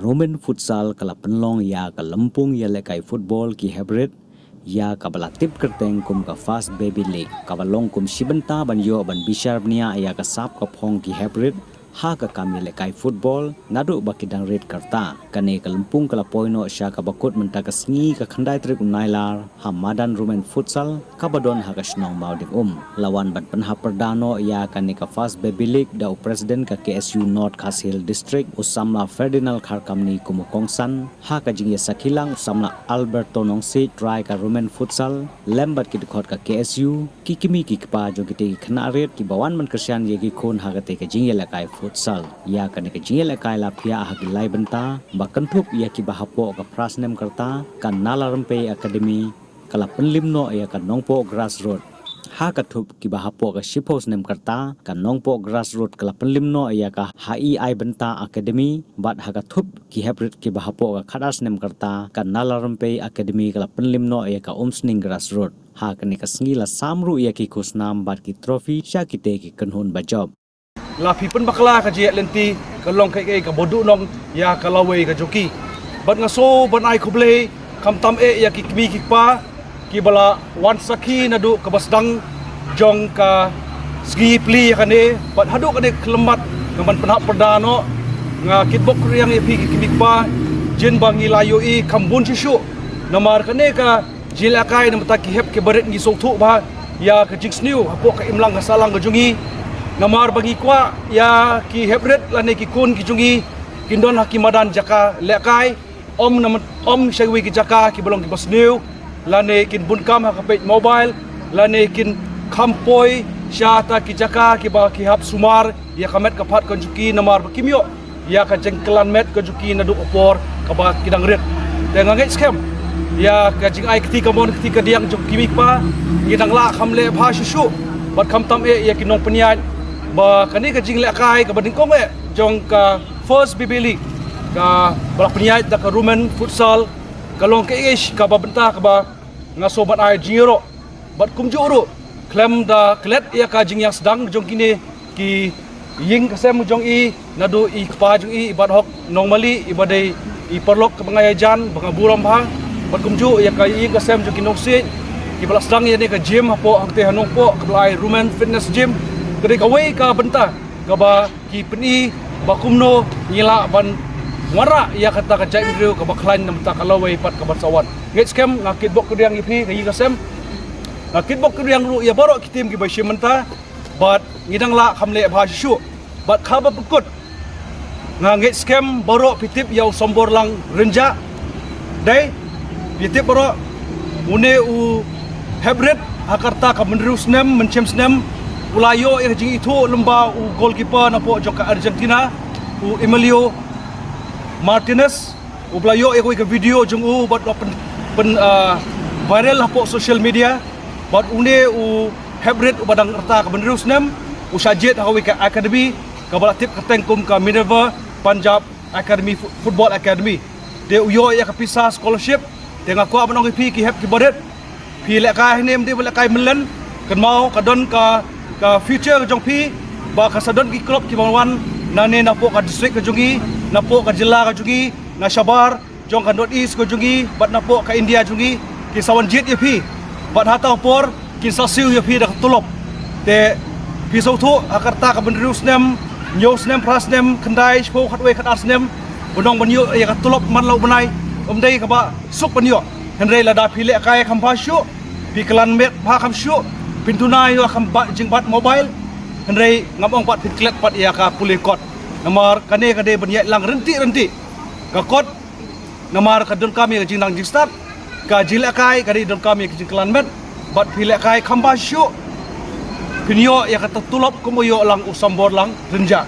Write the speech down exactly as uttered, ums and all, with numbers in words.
Rumen Futsal ka la pynlong ïa ka lympung ïalehkai football ki heprit ïa kaba la tip kyrteng kum ka First Baby League, kaba long kum shi bynta ban ïoh ban bishar bniah ïa ka sap ka phong ki heprit ha ka kam ïalehkai football naduh ba ki dang rit ka rta. Kane ka lympung ka la poi noh sha kaba kut mynta ka sngi ka khyndai tarik u Nailar ha madan Rumen Futsal kaba don ha ka shnong Mawdiengum. La wan ban pynhap pyrda noh ïa kane ka First Baby League da u President ka K S U North Khasi Hills District, u samla Ferdinand Kharkamni kum u kongsan, ha ka jingïasakhi lang u samla Alberto Nongsiej, trai ka Rumen Futsal, lem bad ki dkhot ka K S U, ki kmie ki kpa jong kitei ki khynnah rit kiba wan ban kyrshan ïa ki khun ha katei ka jingïalehkai futsal. Ïa kane ka jingïalehkai la phiah ha ki lai bynta, ba kynthup ïa kiba hapoh ka phra snem ka rta, ka Nala Rympei Academy ka la pynlip noh ïa ka Nongpoh Grassroot. Ha ka thup kiba hapoh ka shiphew snem ka rta, ka Nongpoh Grassroot ka la pynlip noh ïa ka Ha I Ai Bynta Academy, bad ha ka thup ki heprit kiba hapoh ka khatar snem ka rta, ka Nala Rympei Academy ka la pynlip noh ïa ka Umsning Grassroot. Ha kane ka sngi la sam ruh ïa ki khusnam bad ki trophy sha kitei ki kynhun ba jop. La phi pynbakla ka jingïaid lynti ka long kaei kaei kaba duhnong ïa ka lawei ka jong ki. Bad nga sngew ban ai khublei khamtam eh ïa ki kmie ki kpa kiba la wan sakhi naduh kaba sdang jong ka sngi plie ïa kane, bad haduh kane ka khyllipmat nga ban pynhap pyrda noh. Nga kitbok kyrïang ïa phi ki kmie ki kpa, jin ba ngi la ïohi kham bun shisha. Namar kane ka jingïalehkai na bynta ki hep kiba rit ngi sngewthuh bha ïa ka jingsniew hapoh ka imlang ka sahlang ka jong ngi. Namar ba ngi kwah ïa ki heprit lane ki khun ki jong ngi kin don ha ki madan jaka lehkai, ym na, ym sha kiwei ki jaka kiba long kiba sniew, lane kin bun kam ha ka peit mobile, lane kin kham poi sha kata ki jaka kiba ki hap sumar ïa ka met ka phad ka jong ki, namar ba kim ïoh ïa ka jingkylliang met ka jong ki naduh ka por kaba ki dang rit. Te nga ngeit skhem ïa ka jingai kti kamon kti kadiang jong ki kmie ki kpa, ngi dang lah kham leh bha shuh shuh bad khamtam eh ïa ki nongpynïaid ba kane ka jinglehkai kaba nyngkong eh jong ka First B B League kaba la pynïaid da ka Rumen Futsal ka long kaei kaba bynta kaba nga sngew ban ai jingïaroh. Bad kumjuh ruh khlem da klet ïa ka jingïasdang jong kine ki ïing ka sem jong i, naduh i kpa jong i, i Bah Hok Nongmali, iba dei i paralok kaba nga ïajan ba nga burom bha. Bad kumjuh ïa ka ïing ka sem jong ki Nongsiej kiba la sdang ïa kane ka gym hapoh hangtei ha Nongpoh kaba la ai Rumen Fitness Gym. Ka dei kawei ka bynta kaba ki pyni ba kumno ngi lah ban wanrah ïa kata ka jaitbynriew kaba khlaiñ na bynta ka lawei pat ka ban sa wan. Ngeit skhem, nga kitbok kyrïang ïa phi ka ïing ka sem. Nga kitbok kyrïang ruh ïa baroh ki team kiba shim bynta bad ngi dang lah kham leh bha shuh shuh. Bad kaba pynkut, nga ngeit skhem baroh phi tip ïa u Samborlang Rynjah. Dei, phi tip baroh, une u heprit ha ka rta ka hynriew snem, mynshem snem, u la ïoh ïa ka jingithuh lyngba u goalkeeper napoh jong ka Argentina, u Emilio Martinez, uba la ïoh ïa kawei ka video jong u bad la pyn, pyn, ah, viral hapoh social media. Bad une u heprit uba dang rta ka hynriew snem, u shah jied ha kawei ka academy kaba la tip kyrteng kum ka Minerva Punjab Academy, Fo-, Football Academy. Te u ïoh ïa ka pisa scholarship. Te nga kwah ban ong ïa phi ki hep kiba rit, phi lehkai hangne, ym dei ba lehkai mynlien. Kynmaw ka don ka, ka future ka jong phi, ba ka sa don ki club kiba wan nangne napoh ka district ka jong ngi, napoh ka jylla ka jong ngi, na shabar jong ka North East ka jong ngi bad napoh ka India jong ngi, ki sa wan jied ïa phi. Bad ha kata ka por kin sa siew ïa phi da ka tulop. Te phi sngewthuh, ha ka rta ka hynriew snem, hynñiew snem, phra snem, khyndai, shiphew, khatwei, khatar snem, ban ong ban ïoh ïa ka tulop man la u bnai, ym dei kaba suk ban ïoh. Hynrei lada phi lehkai kham bha shuh, phi kylliang met bha kham shuh, phin duna ïa ka bad jingbat mobile, hynrei ngam ong pat phin klet pat ïa ka pule kot. Namar kane ka dei ban ïaid lang ryntih ryntih. Ka kot, namar ka donkam ïa ka jingnang jingstad, ka jinglehkai ka dei donkam ïa ka jingkylliang met. Bad phi lehkai kham bha shuh, phin ïoh ïa kata ka tulop kumba ïoh lang u Samborlang Rynjah.